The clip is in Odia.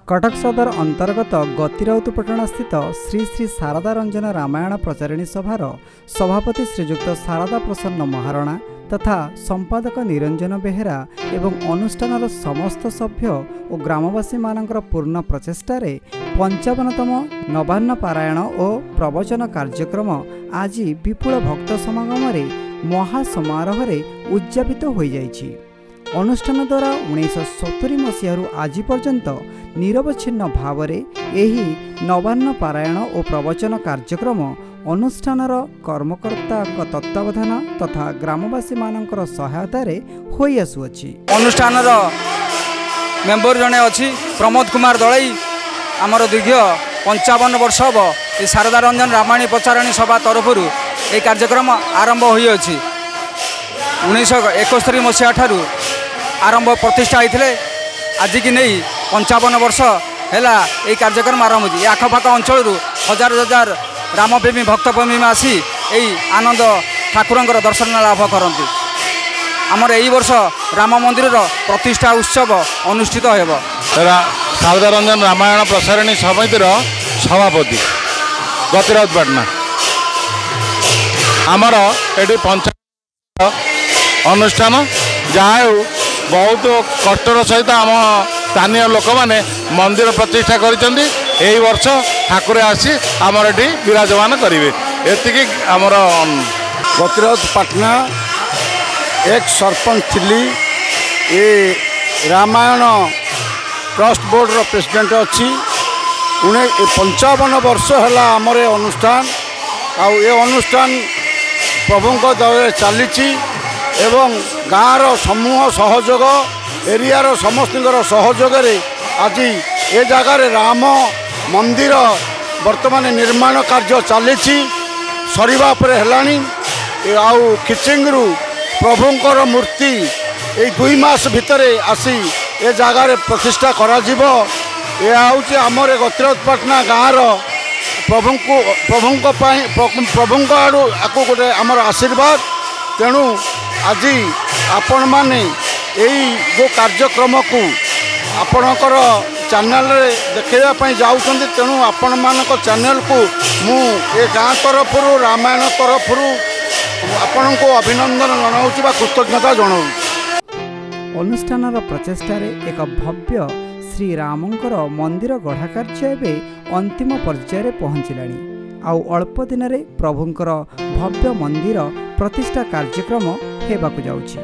କଟକ ସଦର ଅନ୍ତର୍ଗତ ଗତିରାଉତପାଟଣା ସ୍ଥିତ ଶ୍ରୀ ଶ୍ରୀ ଶାରଦା ରଞ୍ଜନ ରାମାୟଣ ପ୍ରଚାରିଣୀ ସଭାର ସଭାପତି ଶ୍ରୀଯୁକ୍ତ ଶାରଦା ପ୍ରସନ୍ନ ମହାରଣା ତଥା ସମ୍ପାଦକ ନିରଞ୍ଜନ ବେହେରା ଏବଂ ଅନୁଷ୍ଠାନର ସମସ୍ତ ସଭ୍ୟ ଓ ଗ୍ରାମବାସୀମାନଙ୍କର ପୂର୍ଣ୍ଣ ପ୍ରଚେଷ୍ଟାରେ 55ତମ ନବାନ୍ନ ପାରାୟଣ ଓ ପ୍ରବଚନ କାର୍ଯ୍ୟକ୍ରମ ଆଜି ବିପୁଳ ଭକ୍ତ ସମାଗମରେ ମହାସମାରୋହରେ ଉଦଯାପିତ ହୋଇଯାଇଛି। ଅନୁଷ୍ଠାନ ଦ୍ୱାରା 1970 ମସିହାରୁ ଆଜି ପର୍ଯ୍ୟନ୍ତ ନିରବଚ୍ଛିନ୍ନ ଭାବରେ ଏହି ନବାନ୍ନ ପାରାୟଣ ଓ ପ୍ରବଚନ କାର୍ଯ୍ୟକ୍ରମ ଅନୁଷ୍ଠାନର କର୍ମକର୍ତ୍ତାଙ୍କ ତତ୍ତ୍ୱାବଧାନ ତଥା ଗ୍ରାମବାସୀମାନଙ୍କର ସହାୟତାରେ ହୋଇଆସୁଅଛି। ଅନୁଷ୍ଠାନର ମେମ୍ବର ଜଣେ ଅଛି, ପ୍ରମୋଦ କୁମାର ଦଳେଇ। ଆମର ଦୀର୍ଘ 55 ବର୍ଷ ହେବ ଏ ଶାରଦା ରଞ୍ଜନ ରାମାୟଣୀ ପ୍ରଚାରଣୀ ସଭା ତରଫରୁ ଏହି କାର୍ଯ୍ୟକ୍ରମ ଆରମ୍ଭ ହୋଇଅଛି। 1971 ମସିହା ଠାରୁ ଆରମ୍ଭ ପ୍ରତିଷ୍ଠା ହୋଇଥିଲେ, ଆଜିକି ନେଇ 55 ବର୍ଷ ହେଲା ଏହି କାର୍ଯ୍ୟକ୍ରମ ଆରମ୍ଭ ହେଉଛି। ଏ ଆଖପାଖ ଅଞ୍ଚଳରୁ ହଜାର ହଜାର ରାମପ୍ରେମୀ, ଭକ୍ତପ୍ରେମୀ ଆସି ଏହି ଆନନ୍ଦ ଠାକୁରଙ୍କର ଦର୍ଶନ ଲାଭ କରନ୍ତି। ଆମର ଏଇ ବର୍ଷ ରାମ ମନ୍ଦିରର ପ୍ରତିଷ୍ଠା ଉତ୍ସବ ଅନୁଷ୍ଠିତ ହେବ। ଶାରଦା ରଞ୍ଜନ ରାମାୟଣ ପ୍ରସାରଣୀ ସମିତିର ସଭାପତି, ଗତିରାଜ ପାଟନା। ଆମର ଏଠି ପଞ୍ଚାୟତ ଅନୁଷ୍ଠାନ, ଯାହା ହେଉ ବହୁତ କଷ୍ଟର ସହିତ ଆମ ସ୍ଥାନୀୟ ଲୋକମାନେ ମନ୍ଦିର ପ୍ରତିଷ୍ଠା କରିଛନ୍ତି। ଏହି ବର୍ଷ ଠାକୁର ଆସି ଆମର ଏଠି ବିରାଜମାନ କରିବେ, ଏତିକି ଆମର। ଗତିରାଜ ପାଟନା, ଏକ୍ସ ସରପଞ୍ଚ ଥିଲି, ଏ ରାମାୟଣ ଟ୍ରଷ୍ଟ ବୋର୍ଡ଼ର ପ୍ରେସିଡେଣ୍ଟ ଅଛି। 55 ବର୍ଷ ହେଲା ଆମର ଏ ଅନୁଷ୍ଠାନ, ଆଉ ଏ ଅନୁଷ୍ଠାନ ପ୍ରଭୁଙ୍କ ଦୟରେ ଚାଲିଛି ଏବଂ ଗାଁର ସମୂହ ସହଯୋଗ, ଏରିଆର ସମସ୍ତଙ୍କର ସହଯୋଗରେ ଆଜି ଏ ଜାଗାରେ ରାମ ମନ୍ଦିର ବର୍ତ୍ତମାନ ନିର୍ମାଣ କାର୍ଯ୍ୟ ଚାଲିଛି, ସରିବା ଉପରେ ହେଲାଣି। ଆଉ ଖିଚିଙ୍ଗରୁ ପ୍ରଭୁଙ୍କର ମୂର୍ତ୍ତି ଏଇ 2 ମାସ ଭିତରେ ଆସି ଏ ଜାଗାରେ ପ୍ରତିଷ୍ଠା କରାଯିବ। ଏହା ହେଉଛି ଆମର ଗତିରଥପାଟଣା ଗାଁର ପ୍ରଭୁଙ୍କୁ, ପ୍ରଭୁଙ୍କ ପାଇଁ, ପ୍ରଭୁଙ୍କ ଆଡ଼ୁ ଆକୁ ଗୋଟେ ଆମର ଆଶୀର୍ବାଦ। ତେଣୁ ଆଜି ଆପଣମାନେ ଏଇ ଯେଉଁ କାର୍ଯ୍ୟକ୍ରମକୁ ଆପଣଙ୍କର ଚ୍ୟାନେଲରେ ଦେଖାଇବା ପାଇଁ ଯାଉଛନ୍ତି, ତେଣୁ ଆପଣମାନଙ୍କ ଚ୍ୟାନେଲକୁ ମୁଁ ଏ ଗାଁ ତରଫରୁ, ରାମାୟଣ ତରଫରୁ ଆପଣଙ୍କୁ ଅଭିନନ୍ଦନ ଜଣାଉଛି ବା କୃତଜ୍ଞତା ଜଣାଉଛି। ଅନୁଷ୍ଠାନର ପ୍ରଚେଷ୍ଟାରେ ଏକ ଭବ୍ୟ ଶ୍ରୀରାମଙ୍କର ମନ୍ଦିର ଗଢ଼ା କାର୍ଯ୍ୟ ଏବେ ଅନ୍ତିମ ପର୍ଯ୍ୟାୟରେ ପହଞ୍ଚିଲାଣି। ଆଉ ଅଳ୍ପ ଦିନରେ ପ୍ରଭୁଙ୍କର ଭବ୍ୟ ମନ୍ଦିର ପ୍ରତିଷ୍ଠା କାର୍ଯ୍ୟକ୍ରମ ହେବାକୁ ଯାଉଛି।